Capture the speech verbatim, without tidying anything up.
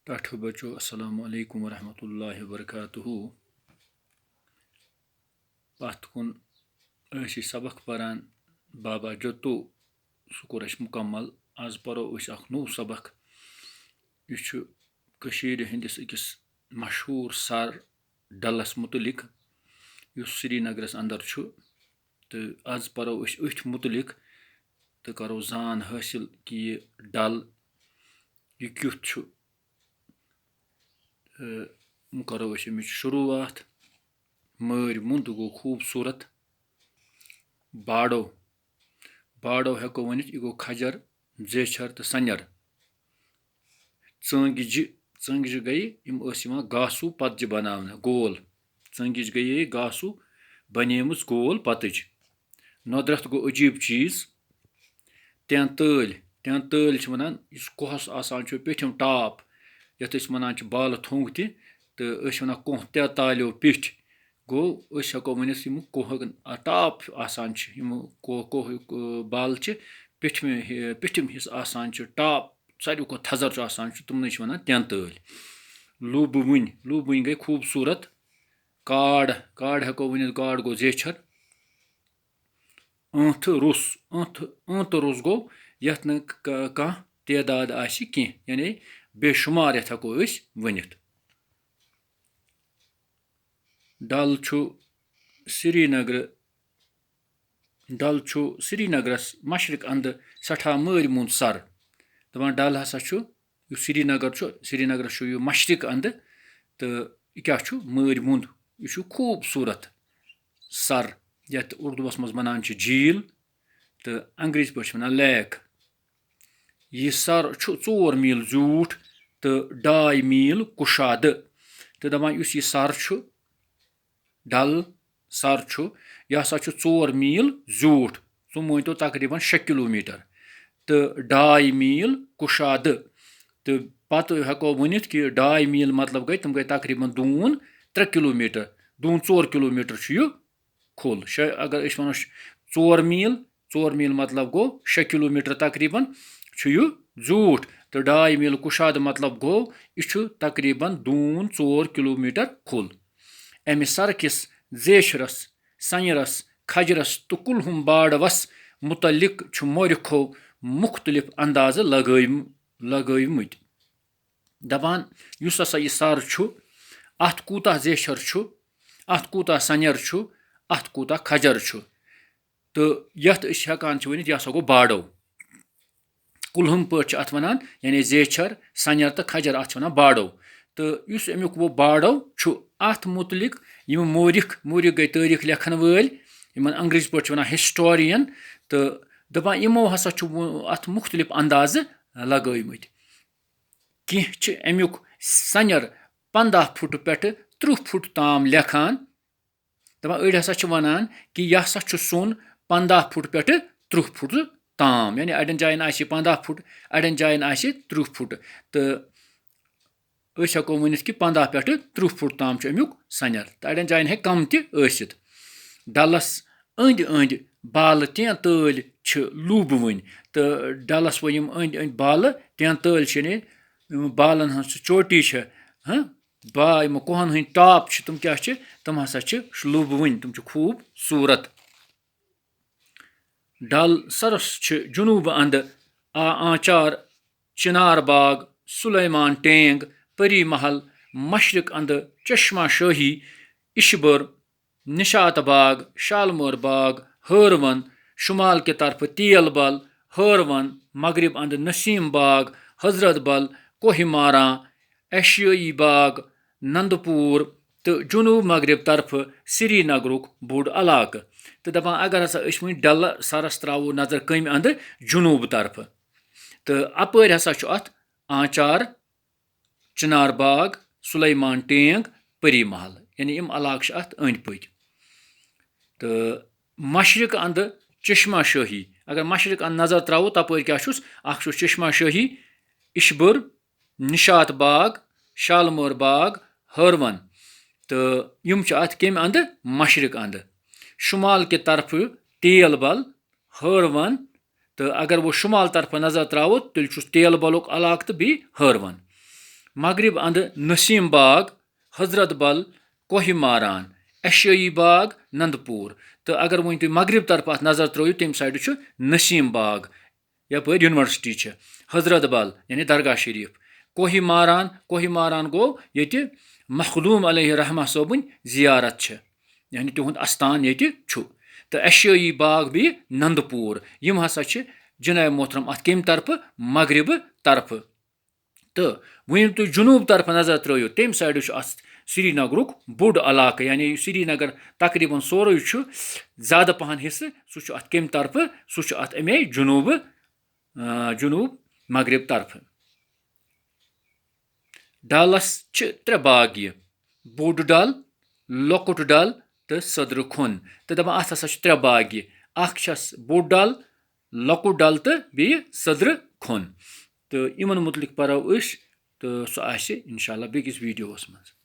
ٹاٹھو بچو، السلام علیکم ورحمۃ اللہ وبرکاتہ۔ پتھ کُن ٲسۍ أسۍ سبق پران بابا جتو، سُہ کوٚر اَسہِ مُکمل۔ آز پرو أسۍ اکھ نوٚو سبق۔ یہِ چھُ کٔشیٖرِ ہٕنٛدِس أکِس مشہوٗر سر ڈلس مُتعلق، یُس سرینگرس اندر چھُ۔ تہٕ آز پرو أسۍ أتھۍ مُتعلق تہٕ کرو زان حٲصِل کہِ یہِ ڈل، یہِ کیُتھ چھُ۔ تہٕ وۄنۍ کرو أسۍ اَمِچ شروٗعات۔ مٲرۍ مُنٛد گوٚو خوٗبصوٗرت۔ باڈو، باڈو ہٮ۪کو ؤنِتھ، یہِ گوٚو کھجر، زیچھر تہٕ سنیر۔ ژٲنٛگِجہِ، ژٲنٛگِجہِ گٔیہِ، یِم ٲسۍ یِوان گاسوٗ پتجہِ بناونہٕ، گول۔ ژٲنٛگِج گٔیے گاسوٗ بنیمٕژ گول پتٕج۔ ندرت گوٚو عجیٖب چیٖز۔ تینتٲلۍ، تینتٲلۍ چھِ وَنان، یُس کوہَس آسان چھُ پیٚٹھِم ٹاپ، یَتھ أسۍ وَنان چھِ بالہٕ تھوٚنٛگ تہِ، تہٕ أسۍ چھِ وَنان کوہ تینتالیو پیٚٹھۍ۔ گوٚو، أسۍ ہٮ۪کو ؤنِتھ، یِم کوہَن ٹاپ آسان چھِ، یِم کوہ، کوہ، بالہٕ چھِ پیٚٹھمہِ، پیٚٹھِم حِصہٕ آسان چھِ، ٹاپ ساروی کھۄتہٕ تھزر چھُ آسان چھُ، تِمنٕے چھِ وَنان تینتٲلۍ۔ لوٗبہٕ وٕنۍ، لوٗبہٕ وٕنۍ گٔے خوٗبصوٗرت۔ کاڈ، کاڈ ہٮ۪کو ؤنِتھ، کاڈ گوٚو زیچھر۔ ٲنٛتھٕ روٚس، ٲنٛتھٕ، ٲنٛتہٕ روٚس گوٚو یَتھ نہٕ ک-، کانٛہہ تعداد آسہِ کینٛہہ، یعنی بے شُمار یَتھ ہٮ۪کو أسۍ ؤنِتھ۔ ڈل چھُ سرینگرٕ، ڈل چھُ سرینگرس مشرق اندٕ سٮ۪ٹھاہ مٲرۍ مُنٛد سر۔ دَپان، ڈل ہسا چھُ، یُس سرینگر چھُ، سرینگرس چھُ یہِ مشرق اندٕ، تہٕ یہِ کیٛاہ چھُ؟ مٲرۍ مُنٛد۔ یہِ چھُ خوٗبصوٗرت سر، یَتھ اردوٗوَس منٛز وَنان چھِ جھیٖل تہٕ انگریزی پٲٹھۍ چھِ وَنان لیک۔ یہِ سر چھُ ژور میٖل زیوٗٹھ تہٕ ڈاے میٖل کُشادٕ۔ تہٕ دَپان، یُس یہِ سر چھُ، ڈل سر چھُ، یہِ ہسا چھُ ژور میٖل زیوٗٹھ، سُہ مٲنۍتو تقریباً شےٚ کلوٗمیٹر، تہٕ ڈاے میٖل کُشادٕ۔ تہٕ پتہٕ ہٮ۪کو ؤنِتھ کہِ ڈاے میٖل مطلب گٔے، تِم گٔے تقریباً دوٗن ترٛےٚ کلوٗمیٹر، دوٗن ژور کلوٗمیٹر چھُ یہِ کھُل۔ شےٚ، اگر أسۍ وَنو ش-، ژور میٖل، ژور میٖل مطلب گوٚو شےٚ کلوٗمیٹر تقریباً چھُ یہِ زیوٗٹھ، تہٕ ڈاے میٖل کُشادٕ مطلب گوٚو یہِ چھُ تقریباً دوٗن ژور کلوٗمیٹر کھُل۔ اَمہِ سرٕ کِس زیچھرس، سنیرس، کھجرس تہٕ کُلہُم باڈوس مُتعلق چھُ مورخو مُختٔلِف اندازٕ لگٲوۍ-، لگٲومٕتۍ۔ دَپان، یُس ہسا یہِ سر چھُ، اَتھ کوٗتاہ زیچھر چھُ، اَتھ کوٗتاہ سنیر چھُ، اَتھ کوٗتاہ کھجر چھُ، تہٕ یَتھ أسۍ ہٮ۪کان چھِ ؤنِتھ، یہِ ہسا گوٚو باڈو۔ کُلہُم پٲٹھۍ چھِ اَتھ وَنان، یعنی زیچھر، سنیر تہٕ کھجر، اَتھ چھِ وَنان باڈو۔ تہٕ یُس اَمیُک وۄنۍ باڈو چھُ، اَتھ مُتعلِق یِم مورِخ، مورِخ گٔے تٲریٖخ لیکھن وٲلۍ، یِمن انگریزی پٲٹھۍ چھِ وَنان historian، تہٕ دَپان، یِمو ہسا چھُ وۄنۍ اَتھ مُختٔلِف اندازٕ لگٲومٕتۍ۔ کینٛہہ چھِ اَمیُک سنیر پنٛداہ فُٹ پٮ۪ٹھٕ ترٕٛہ فُٹ تام لیکھان۔ دَپان، أڑۍ ہسا چھِ وَنان کہِ یہِ ہسا چھُ سوٚن پنٛداہ فُٹ پٮ۪ٹھٕ ترٕٛہ فُٹ تام، یعنی اَڑٮ۪ن جاین آسہِ یہِ پنٛداہ فُٹ، اَڑٮ۪ن جاین آسہِ ترٕٛہ فُٹ۔ تہٕ أسۍ ہٮ۪کو ؤنِتھ کہِ پنٛداہ پٮ۪ٹھٕ ترٕٛہ فُٹ تام چھُ اَمیُک سنیر، تہٕ اَڑٮ۪ن جاین ہیٚکہِ کم تہِ ٲسِتھ۔ ڈلس أنٛدۍ أنٛدۍ بالہٕ تینتٲلۍ چھِ لوٗبوٕنۍ، تہٕ ڈلس وۄنۍ یِم أنٛدۍ أنٛدۍ بالہٕ تینتٲلۍ چھِ، یعنی یِم بالن ہٕنٛز سُہ چوٹی چھِ، ہاں، با-، یِم کوہن ہٕنٛدۍ ٹاپ چھِ، تِم کیٛاہ چھِ؟ تِم ہسا چھِ لوٗبوٕنۍ، تِم چھِ خوٗبصوٗرت۔ ڈل سرس چھِ جنوٗبہٕ اندٕ آ-، آنچار، چنار باغ، سلیمان ٹینگ، پری محل، مشرق اندٕ چشمہ شاہی، اشبر، نشاط باغ، شالمور باغ، ہٲروَن، شمال کہِ طرفہٕ تیل بل، ہٲروَن، مغرب اندٕ نسیم باغ، حضرت بل، کوہ ماران، ایشیائی باغ، نندپور، تہٕ جنوب مغرب طرفہٕ سری نگرُک بوٚڑ علاقہٕ۔ تہٕ دَپان، اگر ہسا أسۍ وۄنۍ ڈلہٕ سرس تراوو نظر کمہِ اندٕ؟ جنوب طرفہٕ۔ تہٕ اپٲرۍ ہسا چھُ اتھ آنچار، چنار باغ، سلیمان ٹینگ، پری محل، یعنی یِم علاقہٕ چھِ اتھ أنٛدۍ پٔکۍ۔ تہٕ مشرق اندٕ چشمہ شاہی، اگر مشرق اندٕ نظر تراوو، تپٲرۍ کیٛاہ چھُس؟ اکھ چھُس چشمہ شاہی، اشبر، نشاط باغ، شالمور باغ، ہٲروَن، تہٕ یِم چھِ اتھ کمہِ اندٕ؟ مشرق اندٕ۔ شمال کہِ طرفہٕ تیل بل، ہٲروَن، تہٕ اگر وۄنۍ شمال طرفہٕ نظر تراوو، تیٚلہِ چھُس تیل بلُک علاقہٕ تہٕ بیٚیہِ ہٲروَن۔ مغرب اندٕ نسیم باغ، حضرت بل، کوہ ماران، ایشیٲیی باغ، نندپور۔ تہٕ اگر وۄنۍ تُہۍ مغرب طرفہٕ اتھ نظر ترٲیِو، تمہِ سایڈٕ چھُ نسیم باغ، یپٲرۍ یونیورسٹی چھِ، حضرت بل یعنی درگاہ شریف، کوہ ماران، کوہ ماران گوٚو ییٚتہِ مخدوم علیہ رحمہ صٲبٕنۍ زیارت چھِ، یعنی تِہُنٛد استان ییٚتہِ چھُ۔ تہٕ ایشیٲیی باغ بیٚیہِ نندپور، یِم ہسا چھِ جناب محترم اتھ کمہِ طرفہٕ؟ مغربہٕ طرفہٕ۔ تہٕ وۄنۍ ییٚلہِ تُہۍ جنوٗب طرفہٕ نظر ترٲیِو، تَمہِ سایڈٕ چھُ اَتھ سرینگرُک بوٚڑ علاقہٕ، یعنی یُس سرینگر تقریباً سورُے چھُ، زیادٕ پہن حصہٕ، سُہ چھُ اَتھ کَمہِ طرفہٕ؟ سُہ چھُ اَتھ اَمے جنوٗبہٕ، آ، جنوٗب مغرب طرفہٕ۔ ڈلس چھِ ترٛےٚ باغ، یہِ بوٚڑ ڈل، لۄکُٹ ڈل تہٕ سدرٕ کھوٚن۔ تہٕ دَپان، اَتھ ہسا چھِ ترٛےٚ باغ، یہِ اکھ چھَس بوٚڑ ڈل، لۄکُٹ ڈل تہٕ بیٚیہِ سدرٕ کھوٚن۔ تہٕ یِمن مُتعلِق پَرو أسۍ، تہٕ سُہ آسہِ انشاءاللہ بیٚکِس ویٖڈیووَس منٛز۔